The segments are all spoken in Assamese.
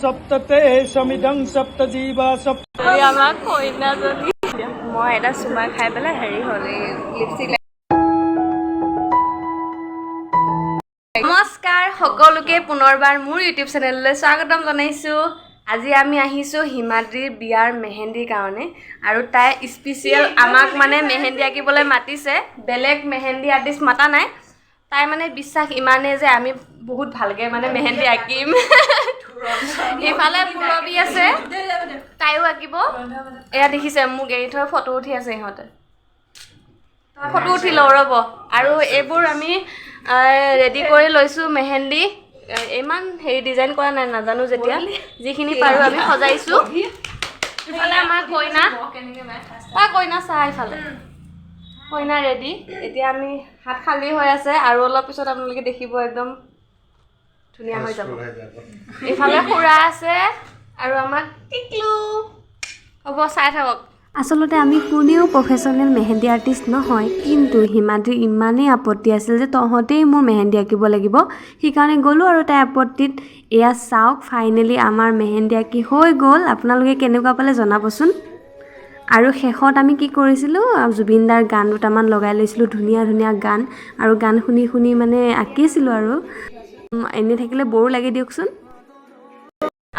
সপ্ততে সমিদং সপ্ত জীৱা সপ্ত। আমাৰ কইনাজনী। মই এটা চুমা খাই পেলাই হেৰি হ'ল, এই লিপষ্টিক। নমস্কাৰ সকলোকে, পুনৰবাৰ মোৰ ইউটিউব চেনেললৈ স্বাগতম জনাইছোঁ। আজি আমি আহিছোঁ হিমাদ্ৰীৰ বিয়াৰ মেহেন্দিৰ কাৰণে আৰু তাই স্পেচিয়েল আমাক মানে মেহেন্দি আঁকিবলৈ মাতিছে। বেলেগ মেহেন্দি আৰ্টিষ্ট মাতা নাই। তাই মানে বিশ্বাস ইমানেই যে আমি বহুত ভালকৈ মানে মেহেন্দি আঁকিম। ইফালে পূৰবী আছে, তাইও আঁকিব। এয়া দেখিছে, মোক এৰি থৈ ফটো উঠি আছে ইহঁতে। ফটো উঠি লওঁ ৰ'ব। আৰু এইবোৰ আমি ৰেডি কৰি লৈছোঁ মেহেন্দি। ইমান হেৰি ডিজাইন কৰা নাই, নাজানো যেতিয়া, যিখিনি পাৰোঁ আমি সজাইছোঁ। ইফালে আমাৰ কইনা, বা কইনা চাহ। ইফালে কইনা ৰেডি। এতিয়া আমি হাত খালী হৈ আছে আৰু অলপ পিছত আপোনালোকে দেখিব একদম ধুনীয়া হৈ যাব। ইফালে খুৰা আছে আৰু আমাৰ টিকলু হ'ব, চাই থাকক। আচলতে আমি কোনেও প্ৰফেচনেল মেহেন্দি আৰ্টিষ্ট নহয়, কিন্তু হিমাদ্ৰীৰ ইমানেই আপত্তি আছিল যে তহঁতেই মোৰ মেহেন্দি আঁকিব লাগিব, সেইকাৰণে গ'লোঁ আৰু তাইৰ আপত্তিত। এয়া চাওক, ফাইনেলি আমাৰ মেহেন্দি আঁকি হৈ গ'ল। আপোনালোকে কেনেকুৱা পালে জনাবচোন। আৰু শেষত আমি কি কৰিছিলোঁ, জুবিন দাৰ গান দুটামান লগাই লৈছিলোঁ, ধুনীয়া ধুনীয়া গান, আৰু গান শুনি শুনি মানে আঁকিছিলোঁ। আৰু এনেই থাকিলে ব'ৰো লাগে দিয়কচোন।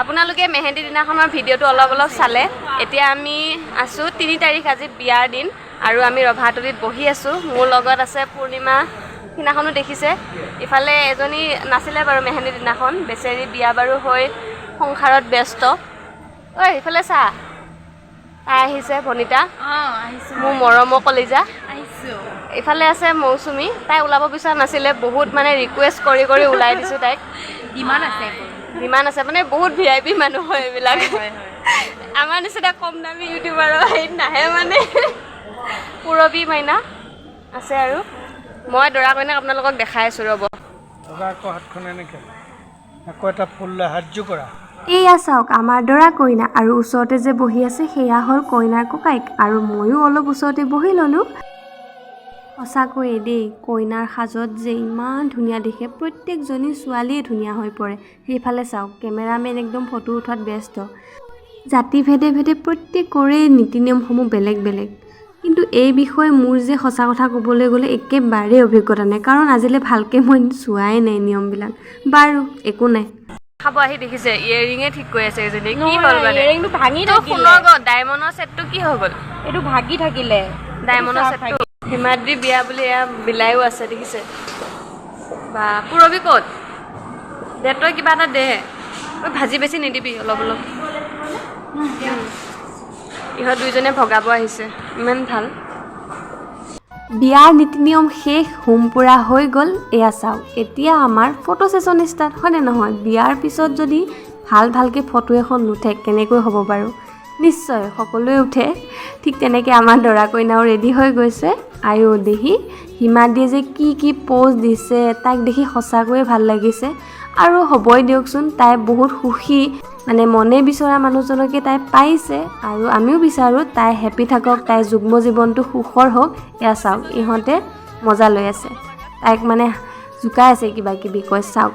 আপোনালোকে মেহেন্দি দিনাখনৰ ভিডিঅ'টো অলপ অলপ চালে। এতিয়া আমি আছোঁ, 3 তাৰিখ আজি বিয়াৰ দিন আৰু আমি ৰভাতলিত বহি আছোঁ। মোৰ লগত আছে পূৰ্ণিমা, সিদিনাখনো দেখিছে। ইফালে এজনী নাছিলে বাৰু মেহেন্দি দিনাখন, বেচেৰি বিয়া বাৰু হৈ সংসাৰত ব্যস্ত। ঐ, ইফালে চা, তাই আহিছে, ভনিতা, মোৰ মৰমৰ কলিজা। ইফালে আছে মৌচুমী, তাই ওলাব বিচৰা নাছিলে, বহুত মানে ৰিকুৱেষ্ট কৰি কৰি ওলাই দিছোঁ তাইক। ডিমাণ্ড আছে। ডিমাণ্ড আছে মানে বহুত ভিআইপি মানুহ হয় এইবিলাক, আমাৰ নিচিনা কম দামী ইউটিউবাৰৰ হেৰিত নাহে। মানে পূৰবী মাইনা আছে আৰু মই দৰা কইনাক আপোনালোকক দেখাই আছোঁ, ৰ'ব। দাদা, আকৌ হাতখন এনেকে আকৌ এটা ফুল লৈ হাতযোৰ কৰা। এয়া চাওক, আমাৰ দৰা কইনা আৰু ওচৰতে যে বহি আছে সেয়া হ'ল কইনাৰ ককায়েক আৰু ময়ো অলপ ওচৰতে বহি ল'লোঁ। সঁচাকৈয়ে দেই, কইনাৰ সাজত যে ইমান ধুনীয়া দেখে, প্ৰত্যেকজনী ছোৱালীয়ে ধুনীয়া হৈ পৰে। সেইফালে চাওক, কেমেৰামেন একদম ফটো উঠোৱাত ব্যস্ত। জাতি ভেদে ভেদে প্ৰত্যেকৰে নীতি নিয়মসমূহ বেলেগ বেলেগ, কিন্তু এই বিষয়ে মোৰ যে সঁচা কথা ক'বলৈ গ'লে একেবাৰেই অভিজ্ঞতা নাই, কাৰণ আজিলৈ ভালকৈ মই চোৱাই নাই নিয়মবিলাক। বাৰু, একো নাই। খাব আহি দেখিছে, ইয়েৰিঙে ঠিক কৰি আছে এজনী। কি হ'ল মানে? ইয়েৰিংটো ভাঙি তোৰ থাকিলে। সোণৰ গ'ল, ডায়মণ্ডৰ ছেটটো কি হৈ গ'ল? এইটো ভাগি থাকিলে। ডায়মণ্ডৰ ছেটটো। হিমাদ্ৰী বিয়া বুলি এয়া বিলাইও আছে, দেখিছে। বা পূৰবী ক'ত? দে, তই কিবা এটা দে। ঐ, ভাজি বেছি নিদিবি, অলপ অলপ। ইহঁত দুইজনে ভগাব আহিছে, ইমান ভাল। বিয়াৰ নীতি নিয়ম শেষ, হোম পুৰা হৈ গ'ল। এয়া চাওক, এতিয়া আমাৰ ফটো ছেশ্যন ষ্টাৰ্ট। হয়নে নহয়? বিয়াৰ পিছত যদি ভাল ভালকৈ ফটো এখন নুঠে, কেনেকৈ হ'ব বাৰু? নিশ্চয় সকলোৱে উঠে। ঠিক তেনেকৈ আমাৰ দৰা কইনাও ৰেডি হৈ গৈছে। আইঅ দেহি, হিমাদ্ৰীয়ে যে কি কি প'জ দিছে, তাইক দেখি সঁচাকৈয়ে ভাল লাগিছে। আৰু হ'বই দিয়কচোন, তাই বহুত সুখী, মানে মনে বিচৰা মানুহজনকে তাই পাইছে আৰু আমিও বিচাৰোঁ তাই হেপী থাকক, তাইৰ যুগ্ম জীৱনটো সুখৰ হওক। এয়া চাওক, ইহঁতে মজা লৈ আছে, তাইক মানে জোকাই আছে, কিবা কিবি কয়। চাওক,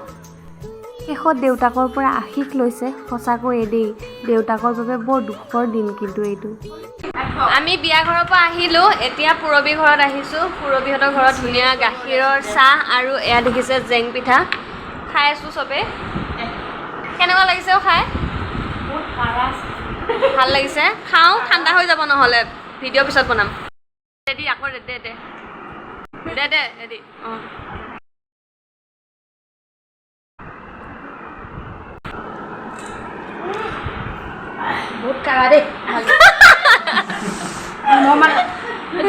শেষত দেউতাকৰ পৰা আশীষ লৈছে। সঁচাকৈয়ে দেই, দেউতাকৰ বাবে বৰ দুখৰ দিন কিন্তু এইটো। আমি বিয়া ঘৰৰ পৰা আহিলোঁ, এতিয়া পূৰবী ঘৰত আহিছোঁ। পূৰবীহঁতৰ ঘৰত ধুনীয়া গাখীৰৰ চাহ আৰু এয়া দেখিছে জেং পিঠা খাই আছোঁ চবেই। কেনেকুৱা লাগিছে অ' খাই? ভাল লাগিছে? খাওঁ, ঠাণ্ডা হৈ যাব নহ'লে। ভিডিঅ' পিছত বনাম। ৰেডি, আকৌ দে দে দে দে, ৰেডি। অঁ। বহুত কাৰা দেই। মই মানে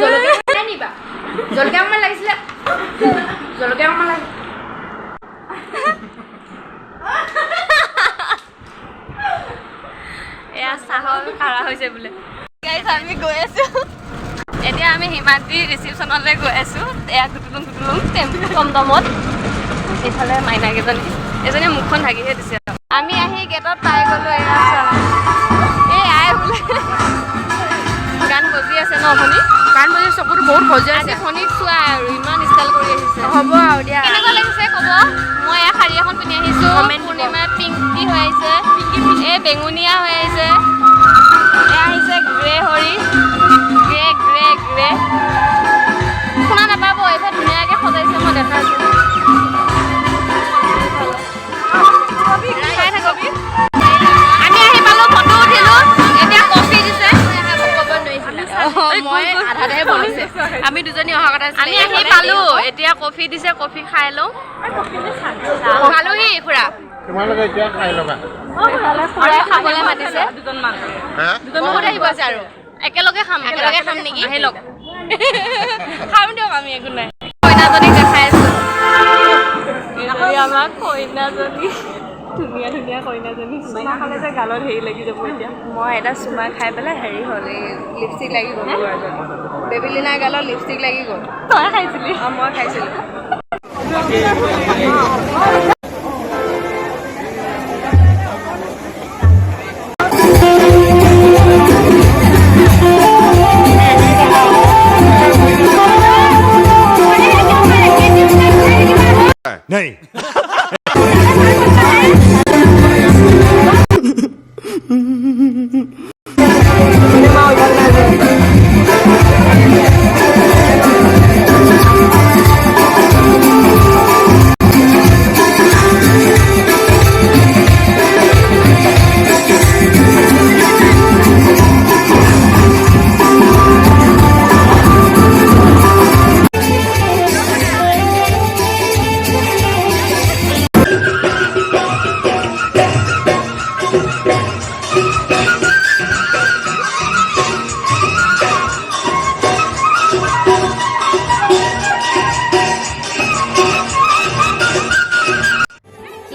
জলকীয়া নাই নিবা, জলকীয়া অকণমান লাগিছিলে, জলকীয়া অকণমান লাগিছিলে। এয়া চাহৰ কাৰা হৈছে বোলে। গাইজ, আমি গৈ আছো এতিয়া, আমি হিমাদ্ৰী ৰিচিপশ্যনলৈ গৈ আছো। এয়া গুটুলুং গুটুলুং টেম্পু টমটমত। এইফালে মাইনাকেইজনী, এজনীয়ে মুখখন ঢাকিহে দিছে। আমি আহি গেটত পাই গ'লো। এয়া চোৱা, এই আই বোলে গান বজি আছে ন আপুনি? গান বজি চকুটো বহুত খজুৱাইছে। আজি ভনীক চোৱা আৰু ইমান ষ্টাইল কৰি আহিছে। হ'ব আৰু দিয়া। কেনেকুৱা লাগিছে ক'ব। মই এয়া শাৰী এখন পিন্ধি আহিছোঁ। Comment দিব। পূৰ্ণিমা পিংকি হৈ আহিছে, এই বেঙুনীয়া হৈ আহিছে, এয়া আহিছে grey Hari, grey grey grey. শুনা নাপাব, এইফালে ধুনীয়াকৈ সজাইছে, মই দেখাইছোঁ। খাই থাকক। আমি আহি পালোঁ, ফটো উঠিলোঁ, এতিয়া কফি দিছে। ক'ব নোৱাৰিছিলে। মই আধাতেহে বনিছে। আমি দুজনী অহা কথা আছিলে। আমি আহি পালোঁ, এতিয়া কফি দিছে, কফি খাই লওঁ। পালোহি খুৰা। তোমালোকে এতিয়া খাই ল'বা। খুৰাই খাবলৈ মাতিছে। হা। বহুত আহিব আছে আৰু। একেলগে খাম। একেলগে খাম নেকি? আহি লওক, খাম দিয়ক, আমি একো নাই। কইনাজনীক দেখাই আছো। এইজনী আমাৰ কইনাজনী, ধুনীয়া ধুনীয়া কইনাজনী। চুমা খালে যে গালত হেৰি লাগি যাব এতিয়া। মই এটা চুমা খাই পেলাই হেৰি হ'ল, এই লিপষ্টিক লাগি গ'ল। বেবিলিনাৰ গালত লিপষ্টিক লাগি গ'ল। তই খাইছিলি? অঁ, মই খাইছিলোঁ। नहीं।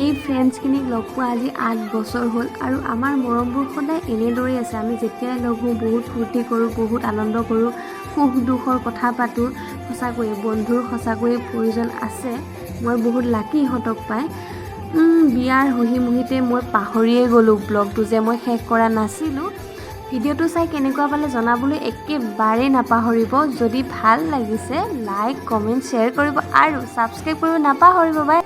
এই ফ্ৰেণ্ডছখিনিক লগ পোৱা আজি 8 বছৰ হ'ল আৰু আমাৰ মৰমবোৰ সদায় এনেদৰেই আছে। আমি যেতিয়াই লগ হওঁ, বহুত ফূৰ্তি কৰোঁ, বহুত আনন্দ কৰোঁ, সুখ দুখৰ কথা পাতোঁ। সঁচাকৈয়ে বন্ধুৰ সঁচাকৈয়ে প্ৰয়োজন আছে। মই বহুত লাকি ইহঁতক পাই। বিয়াৰ হুহি মুহিতে মই পাহৰিয়ে গ'লোঁ ব্লগটো যে মই শেষ কৰা নাছিলোঁ। ভিডিঅ'টো চাই কেনেকুৱা পালে জনাবলৈ একেবাৰেই নাপাহৰিব। যদি ভাল লাগিছে, লাইক, কমেণ্ট, শ্বেয়াৰ কৰিব আৰু ছাবস্ক্ৰাইব কৰিব নাপাহৰিব। বাই।